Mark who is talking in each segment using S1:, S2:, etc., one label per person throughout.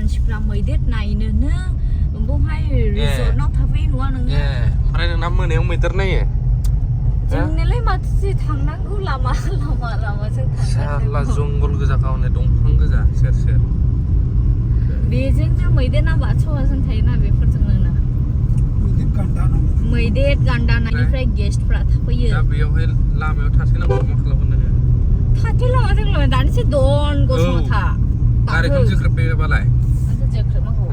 S1: मानसिफ्रा मैदेर नायनोनो बहाय रिजर्टनाव थाफैयो नङा नोङो
S2: ओमफ्राय नोंना मोनायाव मैदेर नायो
S1: जोंनोलाय माथो थांनांगौ लामाजों
S2: साला जंगल गोजा गावनो दंफां गोजा सेर सेर
S1: बेजों जों मैदेर ना बाथौआजों थायोना बेफोरजोंनो ना मैदेर गान्दा नानिफ्राय गेस्टफ्रा थाफैयो
S2: दा बेयावहाय लामायाव थाथेनांगौ मा खालामगोन नोङो
S1: थाथे लामाजों दानिसो दन गसंना था
S2: गारिखौ जोख्रेबबालाय
S1: माथो जोख्रेबनांगौ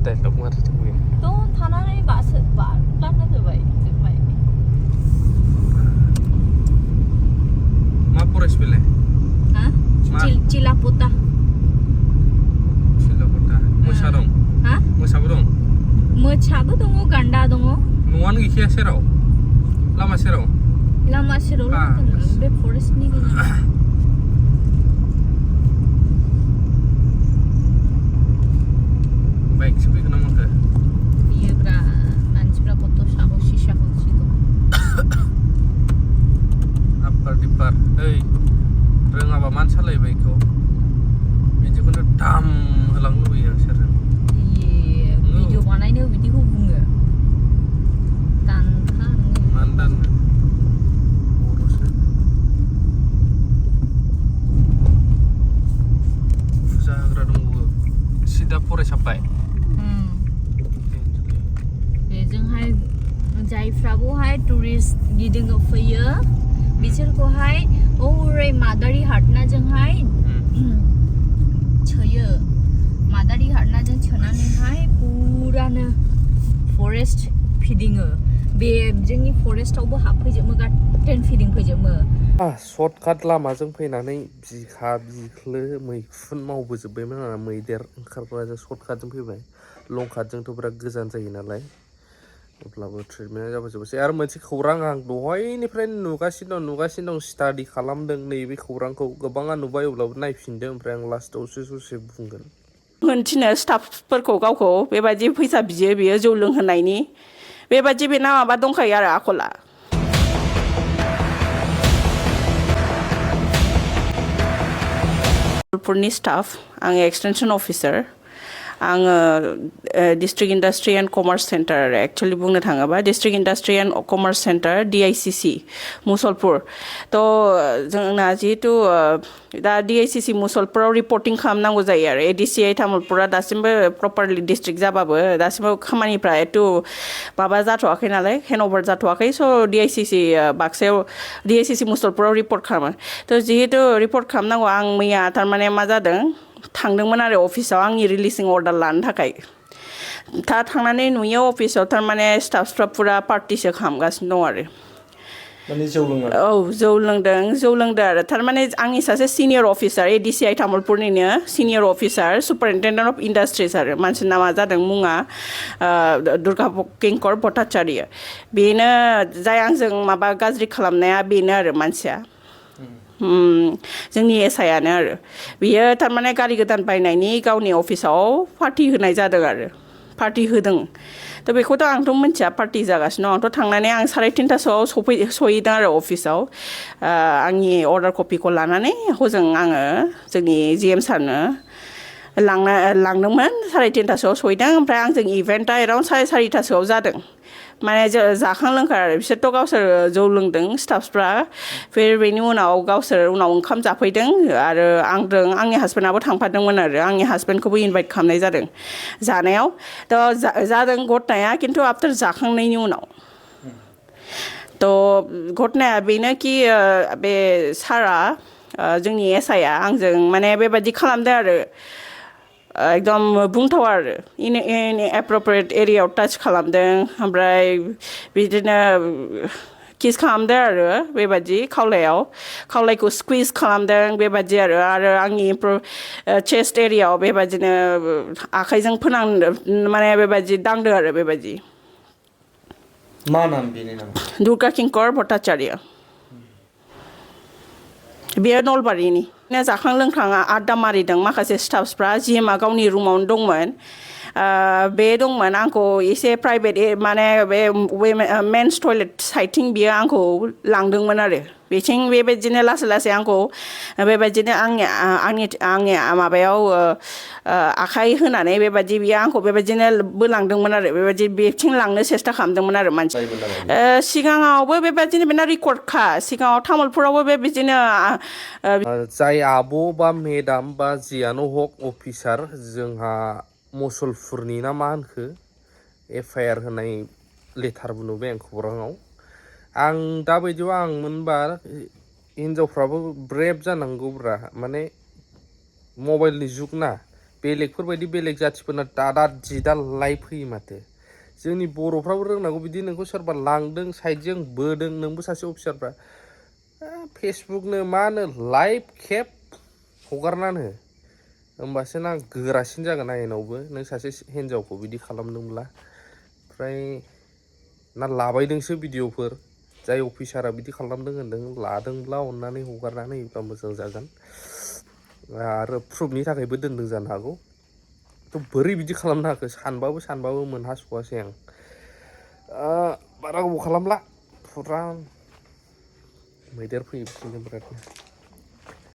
S2: डाइलग मारिदों बेयो
S1: दन थानानै बारलांनो होबाय जोंबाय
S2: मा फरेस्ट बेलाय
S1: हा चिलापता
S2: मोसा दं
S1: हा
S2: मोसाबो दं
S1: मोसाबो दङ गान्दा दङ
S2: न'आनो गैखाया सेराव लामा सेराव
S1: बे फरेस्टनि गेजेराव
S2: बाइकसो फैगोन ना माखो
S1: बियोब्रा मानसिफ्रा कत साहसि दं
S2: आपार दिपार ओइ रोङाबा मानो सालायो बाइकखौ बिदिखौनो दाम होलांनो लुबैयो आं सेरजों
S1: भिडिअ बानायनो बिदिखौ बुङो दानखा नोङो
S2: मानो दाननो बर'सो फुजा होग्रा दंबावो सिदा फरायसाबाय
S1: बेजोंहाय जायफ्राबोहाय टुरिस्ट गिदिङो फैयो बिसोरखौहाय ओरै मादारि हाटनाजोंहाय सोयो मादारि हाटनाजों सोनानैहाय पुरानो फरेस्ट फिदिङो बे जोंनि फरेस्टआवबो हाबफैजोबो गार्डेन फिदिंफैजोबो
S2: सर्टकाट लामाजों फैनानै बिखा बिख्लो मैखुन मावबोजोब्बायमोन आंना मैदेर ओंखारग्रा सर्टकाटजों फैबाय लंकाटजोंथ' बिराद गोजान जायो नालाय अब्लाबो ट्रिटमेन्टआ जाबोजोबसै आरो मोनसे खौरां आं दहायनिफ्राय नुगासिनो दं स्टाडि खालामदों नैबे खौरांखौ गोबाङा नुबाय अब्लाबो नायफिनदों ओमफ्राय आं लास्टआव ससे बुंगोन
S3: मोनथिनो स्टाफफोरखौ गावखौ बेबायदि फैसा बियो बेयो जौ लोंहोनायनि बेबायदि बेना माबा दंखायो आरो आखला पुरनि स्टाफ आं एक्सटेनसन अफिसार आङो district industry and commerce centre actually बुंनो थाङोबा district industry and commerce centre DICC Musalpur थ' जोंना जिहेतु दा DICC मुसलपुराव रिपर्टिं खालामनांगौ जायो आरो ADCI तामुलपुरा दासिमबो प्रपारलि डिस्ट्रिक्ट जाबाबो दासिमबो खामानिफ्रा एथु माबा जाथ'वाखै नालाय हेन्डअभार जाथ'वाखै स' DICC बाक्सायाव DICC मुसलपुराव रिपर्ट खालामो थ' जिहेतु रिपर्ट खालामनांगौ आं मैया थारमाने मा जादों थांदोंमोन आरो अफिसाव आंनि रिलिसिं अर्डार लानो थाखाय थांनानै नुयो अफिसाव थारमाने स्टाफफ्रा पुरा पार्टिसो खालामगासिनो दं आरो
S2: माने जौ लोंनाय
S3: औ जौ लोंदों आरो थारमाने आंनि सासे सिनियर अफिसार ADCI तामुलपुरनिनो senior officer superintendent of industries आरो मानसिनि नामा जादों मुङा दुर्गा किंकर भट्टाचार्य बेनो जाय आंजों माबा गाज्रि खालामनाया बेनो आरो मानसिया जोंनि एसआइआनो आरो बियो थारमाने गारि गोदान बायनायनि गावनि अफिसाव पार्टि होनाय जादों आरो पार्टि होदों थ' बेखौथ' आंथ' मिन्थिया पार्टि जागासिनो आंथ' थांनानै आं 3:30सोआव सहैदों आरो अफिसाव आंनि अर्डार कपिखौ लानानै हजों आङो जोंनि GM सारनो लांदोंमोन 3:30सोआव सहैदों ओमफ्राय आंजों इभेन्टआ एराउन्ड 4:30सोआव जादों माने जाखां लोंखां आरो बिसोरथ' गावसोर जौ लोंदों स्टाफफ्रा बेनि उनाव गावसोर उनाव ओंखाम जाफैदों आरो आंनि हासबेन्डआबो थांफादोंमोन आरो आंनि हासबेन्डखौबो इनभाइट खालामनाय जादों जानायाव थ' जादों घटनाया खिन्थु आफ्टार जाखांनायनि उनाव थ' घटनाया बेनो कि बे सारा जोंनि एसआइआ आंजों माने बेबायदि खालामदों आरो एकदम बुंथावा आरो इनएप्रप्रिएट एरियायाव टाच खालामदों ओमफ्राय बिदिनो किस खालामदों आरो बेबायदि खावलायखौ स्कुइज खालामदों बेबायदि आरो आंनि चेस्ट एरियायाव बेबायदिनो आखाइजों माने बेबायदि दांदों आरो बेबायदि
S2: मा नाम बेनि नाम
S3: दुर्गा किंकर भट्टाचार्य बेयो नलबारिनि जाखां लोंखां आड्डा मारिदों माखासे स्टाफसफ्रा GMआ गावनि रुमावनो दंमोन बे दंमोन आंखौ एसे प्राइभेट माने बे मेन्स टयलेट साइडथिं बियो आंखौ लांदोंमोन आरो बेथिं बेबायदिनो लासै लासै आंखौ बेबायदिनो आंनि माबायाव आखाइ होनानै बेबायदि बियो आंखौ बेबायदिनो बोलांदोंमोन आरो बेबायदि बेथिं लांनो सेस्था खालामदोंमोन आरो मानसि सिगाङावबो बेबायदिनो बेना रेकर्डखा सिगाङाव तामुलपुरावबो बेबायदिनो
S2: जाय आब' बा मेडाम बा जियानो हक अफिसार जोंहा मुसलपुरनि ना मा होनखो FIR होनाय लेटारबो नुबाय आं खौराङाव आं दाबायदियाव आं मोनबा हिनजावफ्राबो ब्रेभ जानांगौब्रा माने मबाइलनि जुग ना बेलेगफोरबायदि बेलेग जाथिफोरना दादा दिदा लाइभ फैयो माथो जोंनि बर'फ्राबो रोंनांगौ बिदि नोंखौ सोरबा लांदों साइडजों बोदों नोंबो सासे अफिसारफ्रा फेसबुकनो मा होनो लाइभ खेप हगारनानै होमबासो ना गोरासिन जागोन आयेनावबो नों सासे हिनजावखौ बिदि खालामदोंब्ला ओमफ्राय ना लाबायदोंसो भिडिअफोर जाय अफिसारा बिदि खालामदों होनदों लादोंब्ला अननानै हगारनानै होयोब्ला मोजां जागोन आरो प्रुफनि थाखायबो दोनदों जानो हागौ थ' बोरै बिदि खालामनो हाखो सानबाबो मोनहास'आसै आं बारा गोबाव खालामला फुरा मैदेर फैयो बिदिनो बिरादनो